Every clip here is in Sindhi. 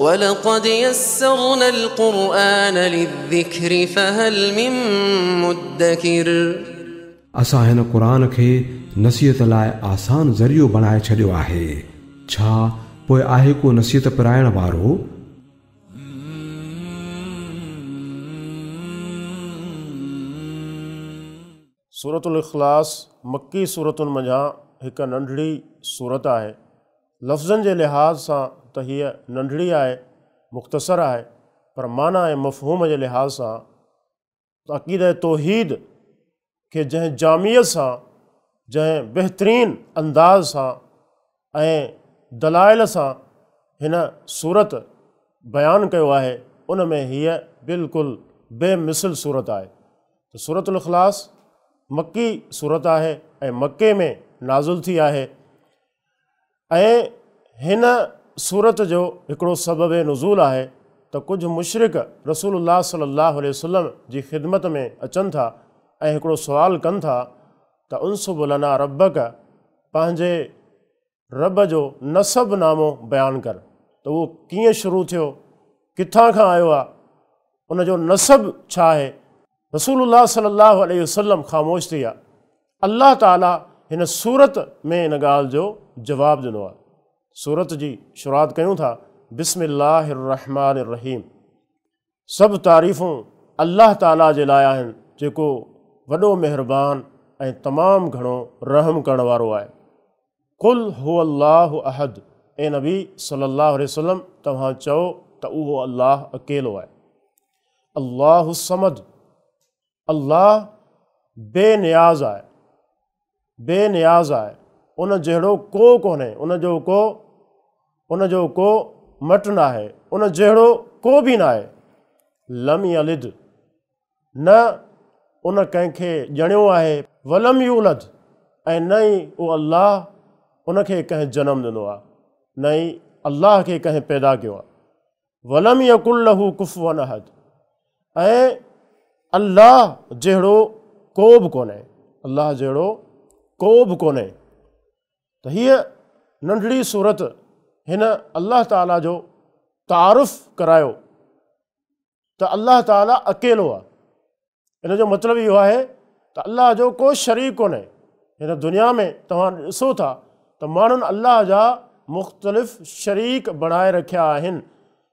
ولقد يسرنا القرآن للذكر فهل من مدكر. असां हिन क़ुर खे नसीहत लाइ आसान ज़रियो बणाए छॾियो आहे, छा पोइ आहे को नसीहत पराइण वारो? सूरतुल इख़लास मक्की सूरतुनि मंझां हिकु नंढड़ी सूरत आहे। लफ़्ज़नि जे लिहाज़ सां त हीअ नंढड़ी आहे, मुख़्तसर आहे, पर माना ऐं मफ़हूम जे लिहाज़ सां अक़ीदा तौहीद खे जंहिं जामियत सां, जंहिं बहितरीन अंदाज़ सां ऐं दलाइल सां हिन सूरत बयानु कयो आहे, उन में हीअ बिल्कुलु बेमिसल सूरत आहे। त सूरतुल इख़लास मक्की सूरत आहे ऐं मक्के में नाज़िल थी आहे ऐं हिन सूरत जो हिकिड़ो सबब नुज़ूल आहे त कुझु मुशरिक रसूलुल्लाह सल्लल्लाहु अलैहि वसल्लम जी ख़िदमत में अचनि था ऐं हिकिड़ो सुवाल कनि था त उनसुब लना रब्बक, पंहिंजे रब जो नसब नामो बयानु कर, त उहो कीअं शुरू थियो, किथां खां आयो आहे, उनजो नसब छा आहे। रसूलुल्लाह सल्लल्लाहु अलैहि वसल्लम ख़ामोश थी विया। अल्लाह ताला हिन सूरत में इन ॻाल्हि जो जवाबु ॾिनो आहे। सूरत जी शुरूआत कयूं था बिस्मिल्लाहिर्रहमानिर्रहीम। सभु तारीफ़ूं अल्लाह ताला जे लाइ आहिनि जेको वॾो महिरबान ऐं तमामु घणो रहम करण वारो आहे। कुल हुवल्लाहु अहद, ए नबी सल्लल्लाहु अलैहि वसल्लम तव्हां चओ त उहो अल्लाह अकेलो आहे। अल्लाहु समद, अल्लाह बेनियाज़ आहे, बेनियाज़ आहे, उन जहिड़ो को कोन्हे, उन जो को मट न आहे, उन जहिड़ो को बि न आहे। लम यलिद, न उन कंहिंखे ॼणियो आहे, वलम यूलद, ऐं न ई उहो अल्लाह उनखे कंहिं जनम ॾिनो आहे, न ई अल्लाह खे कंहिं पैदा कयो आहे। वलम यकुल लहू कुफुवन अहद, ऐं अल्लाह जहिड़ो को बि कोन्हे, अल्लाह जहिड़ो को बि कोन्हे। त हीअ नंढड़ी सूरत हिन अल्लाह ताला जो तारुफ़ करायो त अल्लाह ताला अकेलो आहे। इन जो मतिलबु इहो आहे त अल्लाह जो को शरीक कोन्हे। हिन दुनिया में तव्हां ॾिसो था त माण्हुनि अल्लाह जा मुख़्तलिफ़ शरीक बणाए रखिया आहिनि।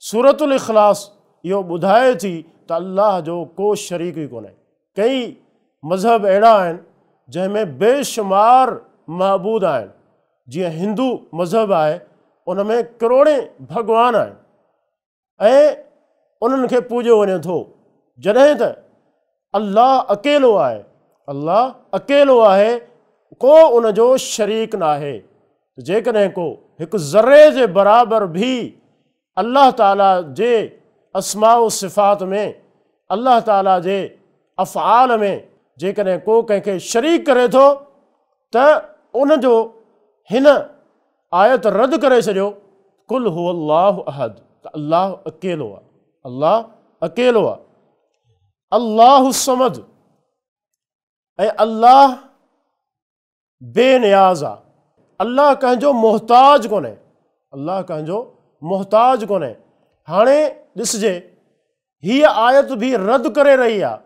सूरतुल इख़लास इहो ॿुधाए थी त अल्लाह जो को शरीक ई कोन्हे। कई मज़हब अहिड़ा आहिनि जंहिंमें बेशुमार महबूद आहिनि, जीअं हिंदू मज़हब आहे उन में करोड़े भॻवान आहिनि ऐं उन्हनि खे पूॼियो वञे थो। जॾहिं त अल्लाह अकेलो आहे, अल्लाह अकेलो आहे, को उनजो शरीक न आहे। जेकॾहिं को हिकु ज़र्रे जे बराबरि बि अल्लाह ताला जे अस्मा व सिफ़ात में, अल्लाह ताला जे अफ़आल में जेकॾहिं को कंहिंखे शरीक करे थो त उनजो हिन आयत रद्द करे छॾियो, कुल हुवल्लाहु अहद, त अल्लाह अकेलो आहे, अल्लाह अकेलो आहे। अल्लाहु समद, ऐं अल्लाह बेनियाज़ आहे, अल्लाह कंहिंजो मोहताज कोन्हे, अल्लाह कंहिंजो मोहताज कोन्हे। हाणे ॾिसजे हीअ आयत बि रद्द करे रही आहे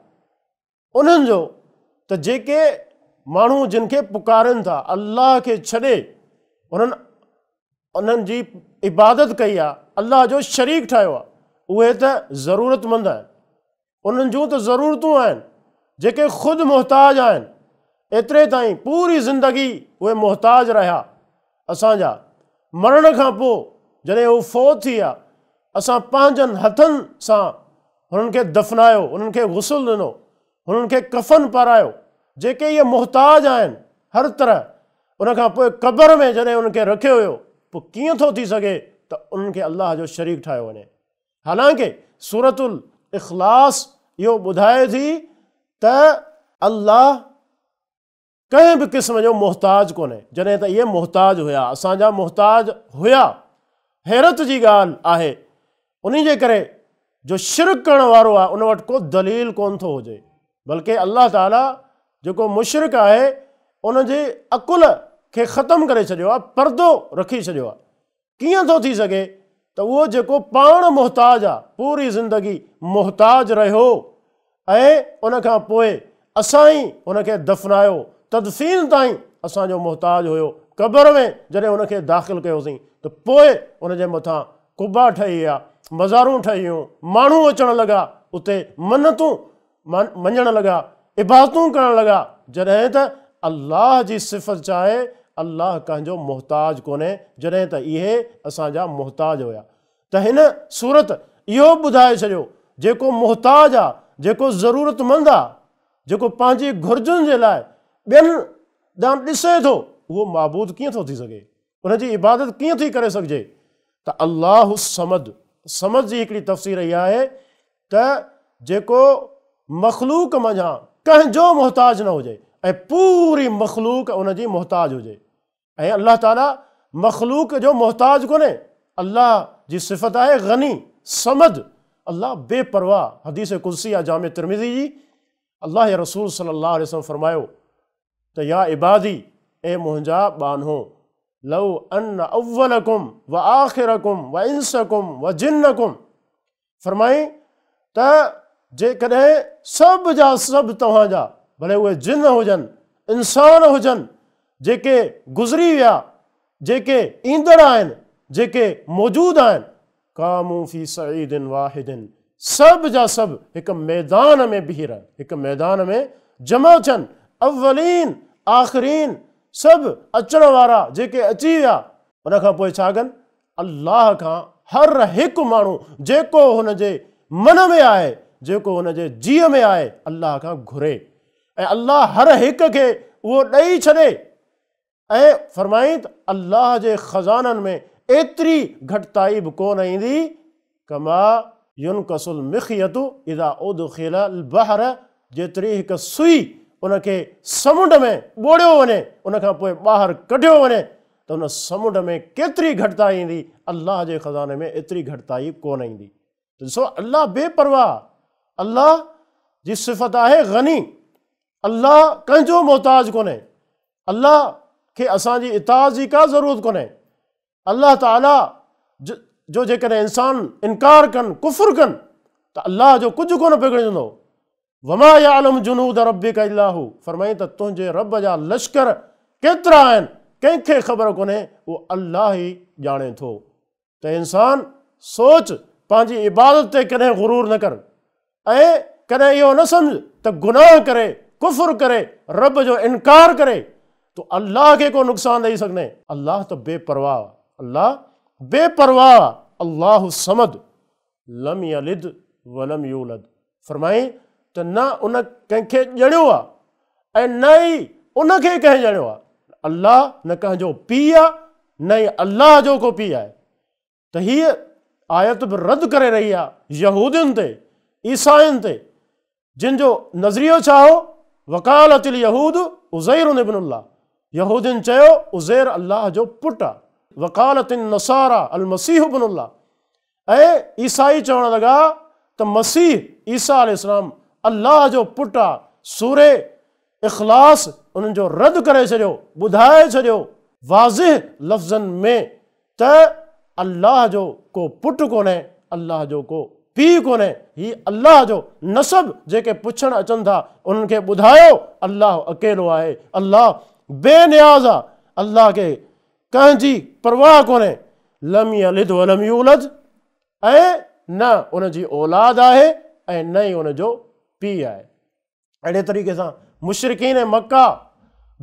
उन्हनि जो त जेके माण्हू जिन खे पुकारनि था अल्लाह खे छॾे उन्हनि जी इबादत कई आहे, अल्लाह जो शरीक ठाहियो आहे, उहे त ज़रूरतमंद आहिनि, उन्हनि जूं त ज़रूरतूं आहिनि, जेके ख़ुदि मोहताज आहिनि। एतिरे ताईं पूरी ज़िंदगी उहे मोहताज रहिया। असांजा मरण खां पोइ जॾहिं हू फौत थी विया, असां पंहिंजनि हथनि सां हुननि खे दफ़नायो, उन्हनि खे गुसल ॾिनो, हुननि खे कफ़न पारायो। जेके इहे मोहताज आहिनि हर तरह, उन खां पोइ क़बर में जॾहिं उन्हनि खे रखियो वियो, पोइ कीअं थो थी सघे त उन्हनि खे अल्लाह जो शरीक ठाहियो वञे। हालांकि सूरतुल इख़लास इहो ॿुधाए थी त अल्लाह कंहिं बि क़िस्म जो मोहताज कोन्हे। जॾहिं त इहे मोहताज हुया, असांजा मोहताज हुया। हैरत जी ॻाल्हि आहे, उन जे करे जो शिरक करण वारो आहे उन वटि को दलील कोन थो हुजे, बल्कि अल्लाह ताला जेको मुशरिक आहे उनजे अकुल खे ख़तमु करे छॾियो आहे, पर्दो रखी छॾियो आहे। कीअं थो थी सघे त ته اهو جيڪو پاڻ محتاج آ، پوري زندگي محتاج رهيو ۽ ان کان پوء اسان ئي ان کي دفنايو، تدفين تائين اسان جو محتاج هيو، قبر ۾ جڏهن ان کي داخل ڪيوسين ته پوء ان جي مٿان قبا ٺهي ويا، مزارون ٺهي ويون، ماڻهو اچڻ لڳا، اتي منتون مڃڻ لڳا، عبادتون ڪرڻ لڳا، جڏهن ته الله جي صفت ڇا آهي، الله ڪنهن جو محتاج ڪونهي، جڏهن ته اهي اسان جا محتاج هيا. ته هن سورت اهو به ٻڌائي ڇڏيو، جيڪو محتاج آ، جيڪو ضرورتمند آ، جيڪو پنهنجي گهرجن جي لاء ٻين ڏانهن ڏسي ٿو، اهو معبود ڪيئن ٿو ٿي سگهي؟ ان جي عبادت ڪيئن ٿي ڪري سگهجي؟ ته الله الصمد، صمد جي هڪڙي تفسير اها آهي ته جيڪو مخلوق منجهان ڪنهن جو محتاج نه هجي ۽ پوري مخلوق ان جي محتاج هجي ۽ الله تعالي مخلوق جو محتاج ڪونهي، الله جي صفت آهي غني، صمد، الله بي پرواهه، حديث قدسي آهي جامع ترمذي جي، الله جي رسول صلي الله عليه وسلم فرمايو ته يا عبادي، اي منهنجا ٻانهو، لو ان اولڪم وآخرڪم وانسڪم وجنڪم، فرمائين ته جيڪڏهن سڀ جا سڀ توهان جا، ڀلي اهي جن هجن، انسان هجن، جيڪي گذري ويا، جيڪي ايندڙ آهن، جيڪي موجود آهن، قاموا في صعيد واحد، سڀ جا سڀ هڪ ميدان ۾ بيهي رهن، هڪ ميدان ۾ جمع ٿين، اولين، آخرين، سڀ اچڻ وارا جيڪي اچي ويا، ان کان پوء ڇا ڪن؟ الله کان هر هڪ ماڻهو جيڪو هن جي من ۾ آهي، جيڪو هن جي جيء ۾ آهي، الله کان گهري ۽ الله هر هڪ کي اهو ڏئي ڇڏي ۽ فرمائين ته الله جي خزانن ۾ ايتري گهٽتائي به ڪو نه ايندي، ڪما ينقص المخيط اذا ادخل البحر جيتري هڪ سئي ان کي سمنڊ ۾ ٻوڙيو وڃي ان کان پوء ٻاهر ڪڍيو وڃي ته ان سمنڊ ۾ ڪيتري گهٽتائي ايندي، الله جي خزاني ۾ ايتري گهٽتائي ڪو نه ايندي. ته ڏسو الله بي پرواهه، الله جي صفت آهي غني، الله ڪنهن جو محتاج ڪونهي، الله کي اسان جي اطاعت جي ڪا ضرورت ڪونهي، الله تعاليٰ جو جيڪڏهن انسان انڪار ڪن، ڪفر ڪن ته الله جو ڪجهه ڪونه بگڙجندو. وما يعلم جنود ربک الا هو، فرمائين ته تنهنجي رب جا لشڪر ڪيترا آهن ڪنهن کي خبر ڪونهي، اهو الله ئي ڄاڻي ٿو. ته انسان سوچ، پنهنجي عبادت تي ڪڏهن غرور نه ڪر ۽ ڪڏهن اهو نه سمجهه ته گناهه ڪري، ڪفر ڪري، رب جو انڪار ڪري تون الله کي ڪو نقصان ڏئي سگهندين. الله ته بي پرواهه آهي، الله بي پرواهه آهي، الله الصمد لم يلد ولم يولد، فرمائين ته نه ان ڪنهن کي ڄڻيو آهي ۽ نه ئي ان کي ڪنهن ڄڻيو آهي. الله نه ڪنهن جو پيء آهي نه ئي الله جو ڪو پيء آهي. ته هيء آيت به رد ڪري رهي آهي يهودين تي، عيسائين تي، جن جو نظريو ڇا هو؟ وقالت اليهود عزير ابن الله، يهودين چيو عزير الله جو پٽ آهي. وقالت النصارى المسيح ابن الله، ۽ عيسائي چوڻ لڳا ته مسيح عيسيٰ عليه السلام الله جو پٽ آ، سورة اخلاص انهن جو رد ڪري ڇڏيو، ٻڌائي ڇڏيو واضح لفظن ۾ ته الله جو ڪو پٽ ڪونهي، الله جو ڪو پيء ڪونهي، هي الله جو نسب جيڪي پڇڻ اچن ٿا انهن کي ٻڌايو الله اڪيلو آهي، الله بي نياز آ، الله کي ڪنهن جي پرواهه ڪونهي، لم يلد ولم يولد ۽ نه ان جي اولاد آهي ۽ نه ئي ان جو پيء آهي. اهڙي طريقي سان مشرڪين مڪه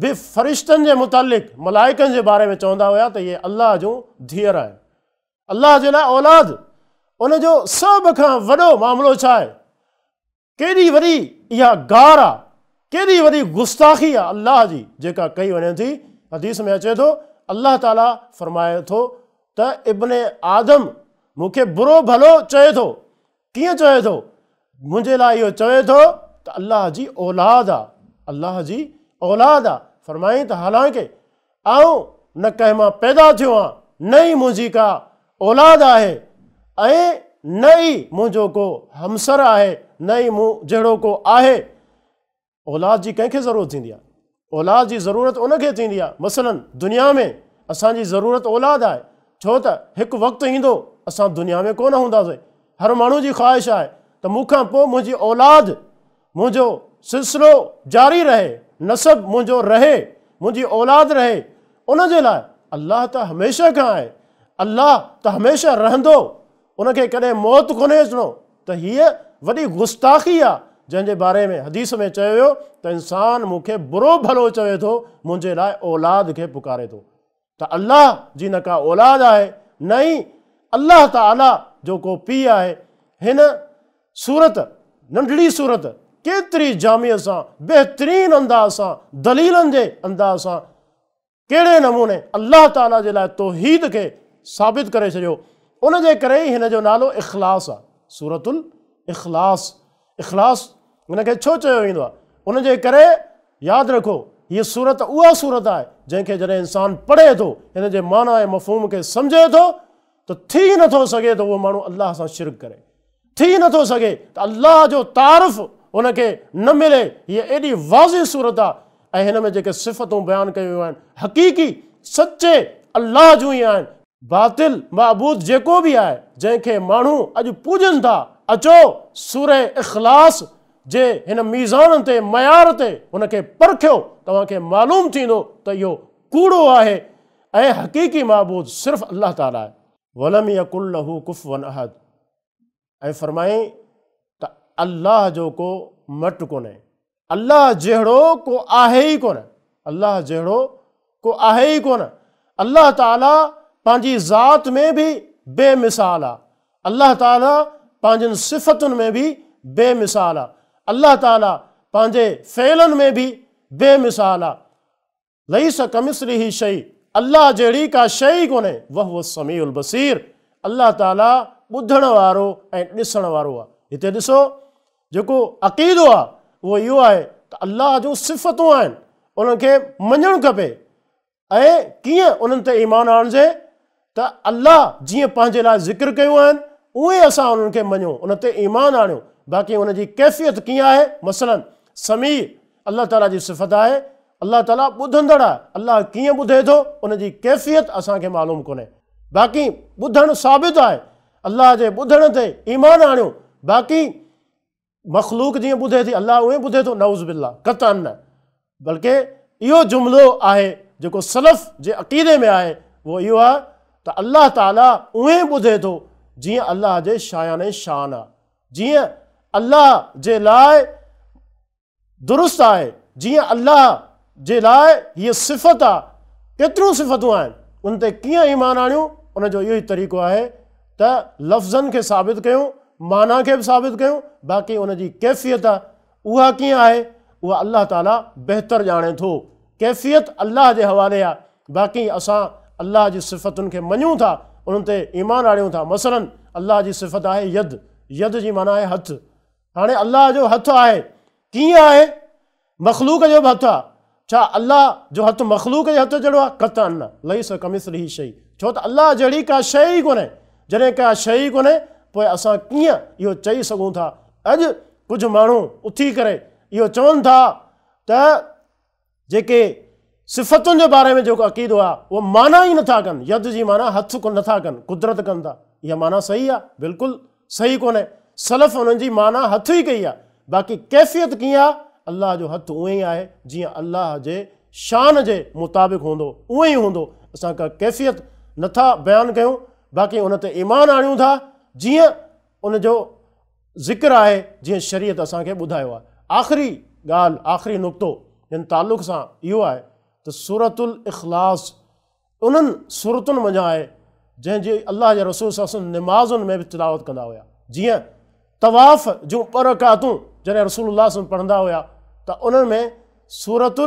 به فرشتن جي متعلق ملائڪن جي باري ۾ چوندا هيا ته اهي الله جون ڌيئر آهن، الله جي لاء اولاد. ان جو سڀ کان وڏو معاملو ڇا آهي؟ ڪيڏي وڏي اها گار آ، ڪيڏي وڏي گستاخي آ الله جي جيڪا ڪئي وڃي ٿي. حديث ۾ اچي ٿو الله تعالي فرمائي ٿو ته ابن آدم مون کي برو ڀلو چئي ٿو، ڪيئن چئي ٿو؟ منهنجي لاء اهو چوي ٿو ته الله جي اولاد آ، الله جي اولاد آ. فرمائين ته حالانڪه آئون نه ڪنهن مان پيدا ٿيو آهيان، نه ئي منهنجي ڪا اولاد آهي ۽ نه ئي منهنجو ڪو همسر آهي، نه ئي مون جهڙو ڪو آهي. اولاد جي ڪنهن کي ضرورت ٿيندي آهي؟ اولاد جي ضرورت ان کي ٿيندي آهي. مثلاً دنيا ۾ اسان جي ضرورت اولاد آهي، ڇو ته هڪ وقت ايندو اسان دنيا ۾ ڪونه هونداسين. هر ماڻهو جي خواهش آهي ته مون کان پوء منهنجي اولاد، منهنجو سلسلو جاري رهي، نسب منهنجو رهي، منهنجي اولاد رهي. ان جي لاء الله ته هميشه کان آهي، الله ته هميشه رهندو، ان کي ڪڏهن موت ڪونهي اچڻو. ته هيء وڏي گستاخي آ، جنهن جي باري ۾ حديث ۾ چيو ويو ته انسان مون کي برو ڀلو چوي ٿو، منهنجي لاء اولاد کي پڪاري ٿو. ته الله جي نه ڪا اولاد آهي، نه ئي الله تعاليٰ جو ڪو پيء آهي. هن سورت، ننڍڙي سورت، ڪيتري جامعيت سان، بهترين انداز سان، دليلن جي انداز سان، ڪهڙي نموني الله تعاليٰ جي لاء توحيد کي ثابت ڪري ڇڏيو. ان جي ڪري ئي هن جو نالو اخلاص آهي. سورة الاخلاص، اخلاص هن کي ڇو چيو ويندو آهي؟ ان جي ڪري ياد رکو، هيء سورت اها سورت آهي جنهن کي جڏهن انسان پڙهي ٿو، هن جي معنيٰ ۽ مفهوم کي سمجهي ٿو ته ٿي نٿو سگهي ته اهو ماڻهو الله سان شرڪ ڪري. ٿي نٿو سگهي ته الله جو تعارف هن کي نه ملي. هيء ايڏي واضح سورت آهي ۽ هن ۾ جيڪي صفتون بيان ڪيون ويون آهن، حقيقي سچي الله جون ئي آهن. باطل معبود جيڪو به آهي، جنهن کي ماڻهو اڄ پوڄن ٿا، اچو سوره اخلاص جي هن ميزان تي، معيار تي هن کي پرکيو، توهان کي معلوم ٿيندو ته اهو ڪوڙو آهي ۽ حقيقي معبود صرف الله تعاليٰ آهي. ولم يڪن له ڪفوا احد، ۽ فرمائين ته الله جو ڪو مٽ ڪونهي، الله جهڙو ڪو آهي ئي ڪونه، الله جهڙو ڪو آهي ئي ڪونه. الله تعاليٰ پنهنجي ذات ۾ به بي مثال آ، الله تعاليٰ پنهنجن صفتن ۾ به بي مثال آ، الله تعاليٰ پنهنجي فعلن ۾ به بي مثال آ. ليس ڪمثله شيء، الله جهڙي ڪا شيء ئي ڪونهي، وهو السميع البصير، الله تعاليٰ ٻڌڻ وارو ۽ ڏسڻ وارو آهي. هتي ڏسو جيڪو عقيدو آهي اهو اهو آهي ته الله جون صفتون آهن، انهن کي مڃڻ کپي ۽ ڪيئن انهن تي ايمان آڻجي ته الله جيئن پنهنجي لاء ذڪر ڪيون آهن اونئين اسان انهن کي مڃون، ان تي ايمان آڻيون، باقي ان جي ڪيفيت ڪيئن آهي، مثلاً سميع الله تعاليٰ جي صفت آهي، الله تعاليٰ ٻڌندڙ آهي، الله ڪيئن ٻڌي ٿو ان جي ڪيفيت اسان کي معلوم ڪونهي، باقي ٻڌڻ ثابت آهي، الله جي ٻڌڻ تي ايمان آڻيون، باقي مخلوق جيئن ٻڌي ٿي الله اونئين ٻڌي ٿو، نعوذ بالله، قطعاً نه، بلڪه اهو جملو آهي جيڪو سلف جي عقيدي ۾ آهي اهو اهو آهي ته الله تعاليٰ اونئين ٻڌي ٿو جيئن الله جي شايان شان آهي، جيئن الله جي لاء درست آهي، جيئن الله جي لاء هيء صفت آهي. ڪيتريون صفتون آهن، ان تي ڪيئن ايمان آڻيون، ان جو اهو ئي طريقو آهي ته لفظن کي ثابت ڪيون، معنيٰ کي به ثابت ڪيون، باقي ان جي ڪيفيت اها ڪيئن آهي، اها الله تعاليٰ بهتر ڄاڻي ٿو. ڪيفيت الله جي حوالي آهي، باقي اسان الله جي صفتن کي مڃون ٿا، انهن تي ايمان آڻيون ٿا. مثلاً الله جي صفت آهي يد، يد جي معنيٰ آهي هٿ. هاڻي الله جو هٿ آهي، ڪيئن آهي؟ مخلوق جو به هٿ آهي، ڇا الله جو هٿ مخلوق جي هٿ جهڙو آهي؟ قطعاً نه، ليس ڪمثله شيء، ڇو ته الله جهڙي ڪا شيء ئي ڪونهي. جڏهن ڪا شيء ئي ڪونهي پوء اسان ڪيئن اهو چئي سگهون ٿا؟ اڄ ڪجهه ماڻهو اٿي ڪري اهو چون ٿا ته جيڪي صفتن جي باري ۾ جيڪو عقيدو آهي اهو معنيٰ ئي نٿا ڪن، يد جي معنيٰ هٿ نٿا ڪن، قدرت ڪن ٿا. اها معنيٰ صحيح آهي؟ بلڪل صحيح ڪونهي. سلف انهن جي معنيٰ هٿ ئي ڪئي آهي، باقي ڪيفيت ڪيئن آهي؟ الله جو هٿ اونئين ئي آهي جيئن الله جي شان جي مطابق هوندو اونئين ئي هوندو. اسان ڪا ڪيفيت نٿا بيان ڪيون، باقي ان تي ايمان آڻيون ٿا جيئن ان جو ذڪر آهي، جيئن شريعت اسان کي ٻڌايو آهي. آخري ڳالهه، آخري نقطو هن تعلق سان اهو آهي ته سورة الاخلاص انهن سورتن منجهان آهي جنهن جي الله جي رسول صلي الله عليه وسلم نمازن ۾ به تلاوت ڪندا هيا. جيئن طواف جون ٻه رڪعتون جڏهن رسول الله صلي الله عليه وسلم پڙهندا هيا ته انهن ۾ سورة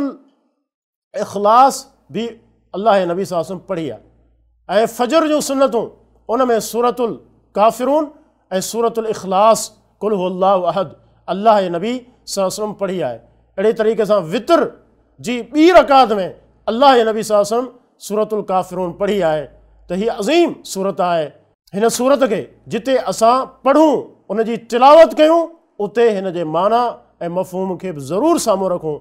الاخلاص به الله جي نبي صلي الله عليه وسلم پڙهي آهي ۽ فجر جون سنتون ان ۾ سورة الڪافرون ۽ سورة الاخلاص قل هو الله احد الله جي نبي صلي الله عليه وسلم پڙهي آهي. اهڙي طريقي سان وتر جي ٻي رڪعت ۾ الله جي نبي صلي الله عليه وسلم سورة الڪافرون پڙهي آهي ته هي عظيم سورت آهي. هن سورت کي جتي اسان پڙهون ان جي تلاوت ڪيون اتي هن جي معنيٰ ۽ مفهوم کي به ضرور سامهون رکون،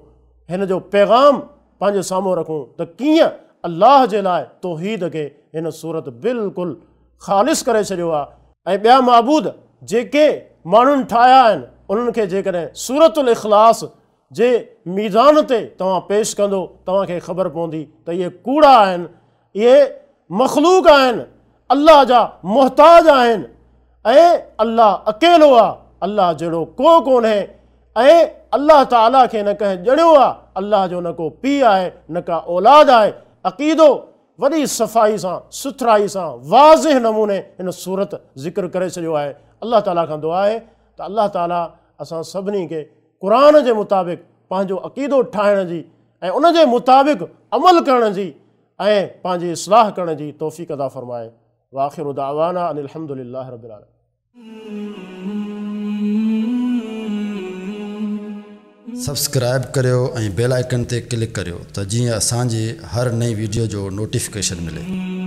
هن جو پيغام پنهنجي سامهون رکون ته ڪيئن الله جي لاء توحيد کي هن سورت بلڪل خالص ڪري ڇڏيو آهي ۽ ٻيا معبود جيڪي ماڻهن ٺاهيا آهن انهن کي جيڪڏهن سورة الاخلاص جي ميزان تي توهان پيش ڪندو توهان کي خبر پوندي ته اهي ڪوڙا آهن، اهي مخلوق آهن، الله جا محتاج آهن ۽ الله اڪيلو آهي، الله جهڙو ڪو ڪونهي ۽ الله تعاليٰ کي نه ڪنهن ڄڻيو آهي، الله جو نه ڪو پيء آهي نه ڪا اولاد آهي. عقيدو وڏي صفائي سان سٿرائي سان واضح نموني هن سورت ذڪر ڪري ڇڏيو آهي. الله تعاليٰ کان دعا آهي ته الله تعاليٰ اسان سڀني کي قرآن جي مطابق پنهنجو عقيدو ٺاهڻ جي ۽ ان جي مطابق عمل ڪرڻ جي ۽ پنهنجي اصلاح ڪرڻ جي توفيق عطا فرمائي. واخر دعوانا ان الحمد لله رب العالمين. سبسڪرائب ڪريو ۽ بيل آئيڪن تي ڪلڪ ڪريو ته جيئن اسان جي هر نئين ويڊيو جو نوٽيفڪيشن ملي.